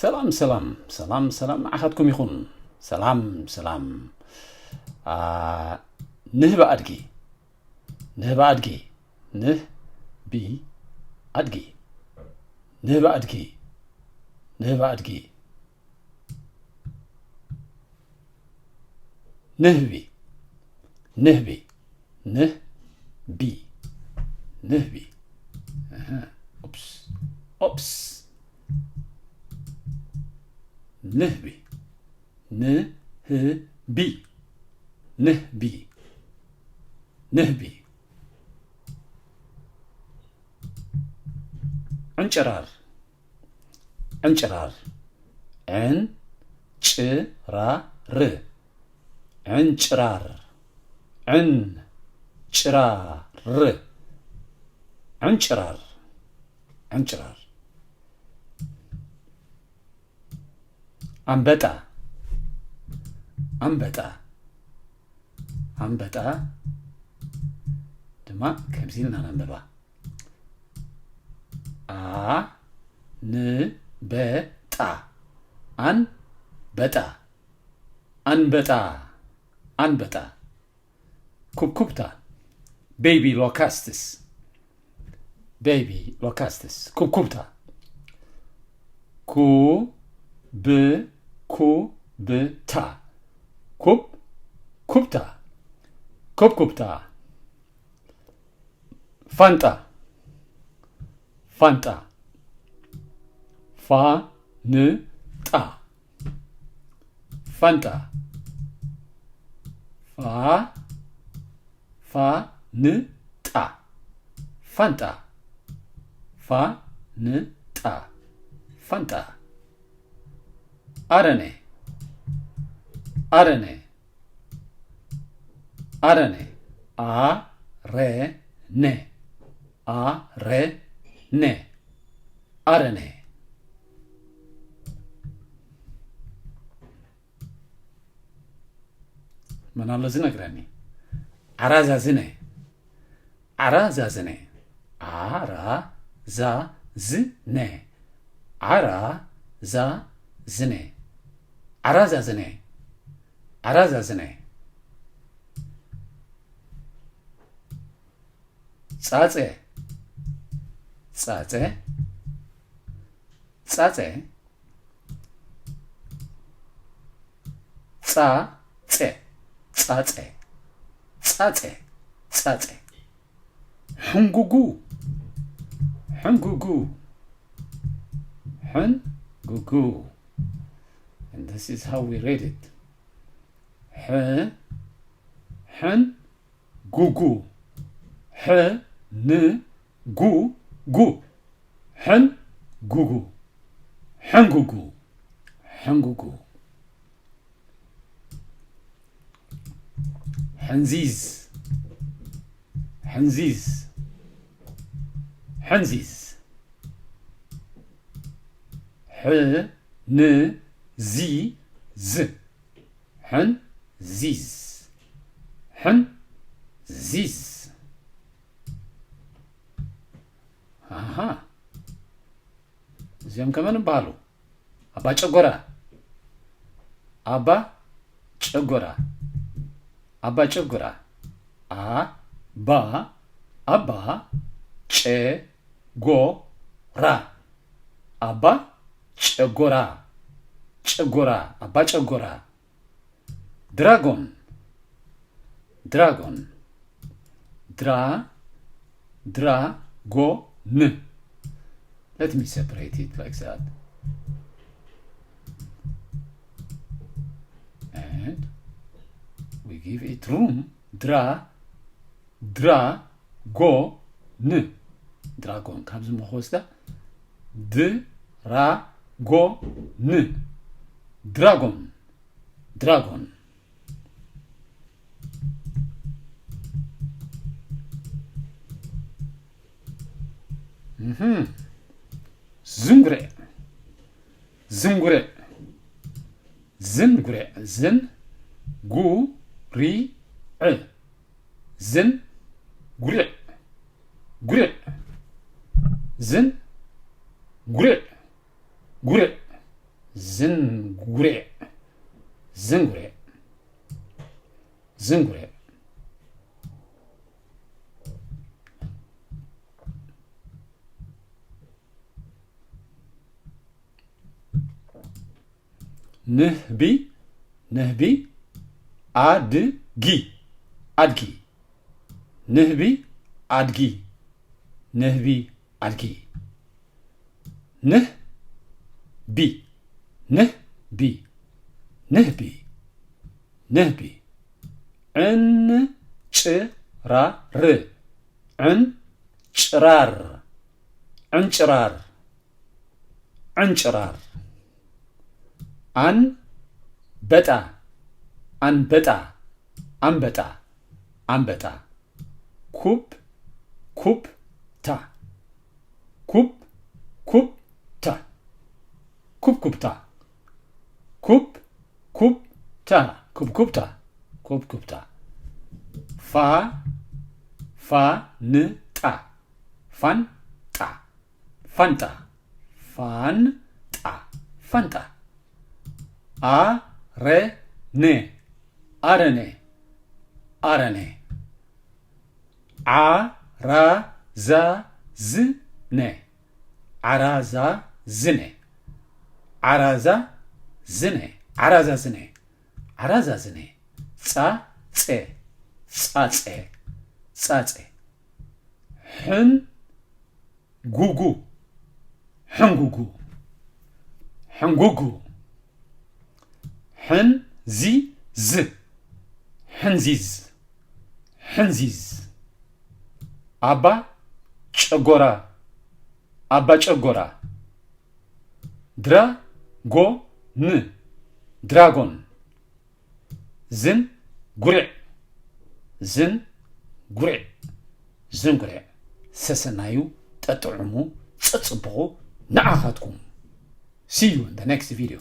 ሰላም ሰላም ሰላም ሰላም ንዓኻትኩም ይኹን። ሰላም ሰላም። ንህቢ ኣድጊ፣ ንህቢ ኣድጊ፣ ንህቢ ኣድጊ፣ ንህቢ ኣድጊ፣ ንህቢ ኣድጊ፣ ንህቢ፣ ንህቢ፣ ንህቢ፣ ንህቢ። ኦፕስ፣ ኦፕስ። ንህቢ፣ ንህቢ፣ ንህቢ፣ ንህቢ። ዕንጭራር፣ ዕንጭራር፣ ዕን፣ ጭ፣ ራ፣ ር። ዕንጭራር፣ ዕን፣ ጭ፣ ራ፣ ር። ዕንጭራር፣ ዕንጭራር። ኣንበጣ፣ ኣንበጣ፣ ኣንበጣ ድማ ከምዚ ኢልና ነንብባ። ኣ፣ ን፣ በ፣ ጣ። ኣን፣ በጣ። ኣንበጣ፣ ኣንበጣ። ኩብኩብታ፣ ቤቢ ሎካስትስ፣ ቤቢ ሎካስትስ። ኩብኩብታ። ኩ፣ ብ፣ ኩ፣ ብ፣ ታ። ኩብ፣ ኩብታ። ኩብኩብታ። ፋንጣ፣ ፋንጣ። ፋ፣ ን፣ ጣ። ፋንጣ። ፋ፣ ፋ፣ ን፣ ጣ። ፋንጣ። ፋ፣ ን፣ ጣ። ፋንጣ። ኣረነ፣ ኣረነ፣ ኣረነ። ኣ፣ ረ፣ ነ። ኣ፣ ረ፣ ነ። ኣረነ። መን ኣሎ ዝነግረኒ? ዓራዛዝነ፣ ዓራዛዝነ፣ ዓራዛዝነ፣ ዓራዛዝነ፣ ዓራዛዝነ፣ ዓራዛዝነ። ጻጸ፣ ጻጸ፣ ጻጸ፣ ጻ፣ ጼ፣ ጻጸ፣ ጻጸ፣ ጻጸ። ሕንጉጉ፣ ሕንጉጉ፣ ሕንጉጉ። And this is how we read it. ሕ፣ ሕን፣ ጉጉ። ሕ፣ ን፣ ጉ፣ ጉ። ሕን፣ ጉጉ። ሕንጉጉ። ሕንጉጉ። ሕንዚዝ። ሕንዚዝ። ሕንዚዝ። ሕ፣ ን፣ ዚ፣ ዝ። ሕንዚዝ። ሕንዚዝ። ኣሃ። እዚኦም ከመን ይበሃሉ? ኣባ ጨጎራ። ኣባ ጨጎራ። ኣባ ጨጎራ። ኣ፣ ባ፣ ኣባ፣ ጨ፣ ጎ፣ ራ። ኣባ ጨጎራ። ጨጎራ። ኣባ ጨጎራ። ድራጎን። ድራጎን። ድራ፣ ድራ፣ ጎ፣ ን። Let me separate it like that. And we give it room. ድራ፣ ድራ፣ ጎ፣ ን። ድራጎን። ካብዚ ሞ ክወስዳ። ድ፣ ራ፣ ጎ፣ ን። ድራጎን። ድራጎን። እህ። ዝንጉሬ። ዝንጉሬ። ዝንጉሬ። ዝን፣ ጉ፣ ሪ፣ ዕ። ዝን፣ ጉሬ። ጉሬ። ዝን፣ ጉሬ። ጉሬ። ዝንጉሬዕ፣ ዝንጉሬዕ፣ ዝንጉሬዕ። ንህቢ፣ ንህቢ፣ ኣድጊ፣ ኣድጊ። ንህቢ፣ ኣድጊ፣ ንህቢ፣ ኣድጊ። ንህቢ፣ ንህቢ፣ ንህቢ፣ ንህቢ። ዕንጭራር፣ ዕንጭራር፣ ዕንጭራር፣ ዕንጭራር። ኣንበጣ፣ ኣንበጣ፣ ኣንበጣ፣ ኣንበጣ። ኩብ፣ ኩብታ፣ ኩብ፣ ኩብታ፣ ኩብኩብታ፣ ኩብ፣ ኩብታ፣ ኩብኩብታ፣ ኩብኩብታ። ፋ፣ ፋንጣ፣ ፋንጣ፣ ፋንጣ፣ ፋንጣ፣ ፋንጣ። ኣረነ፣ ኣረነ፣ ኣረነ። ዓራዛዝነ፣ ዓራዛዝነ፣ ዓራዛዝነ፣ ዓራዛዝነ፣ ዓራዛዝነ። ጻጸ፣ ጻጸ፣ ጻጸ። ሕን ጉጉ፣ ሕንጉጉ፣ ሕንጉጉ። ሕንዚዝ፣ ሕንዚዝ፣ ሕንዚዝ። ኣባ ጨጎራ፣ ኣባ ጨጎራ። ድራጎን፣ ድራጎን። ዝንጉሬዕ፣ ዝንጉሬዕ፣ ዝንጉሬዕ። ሰሰናዩ፣ ጠጥዕሙ፣ ጸጽብቑ፣ ንዓኻትኩም። See you in the next video.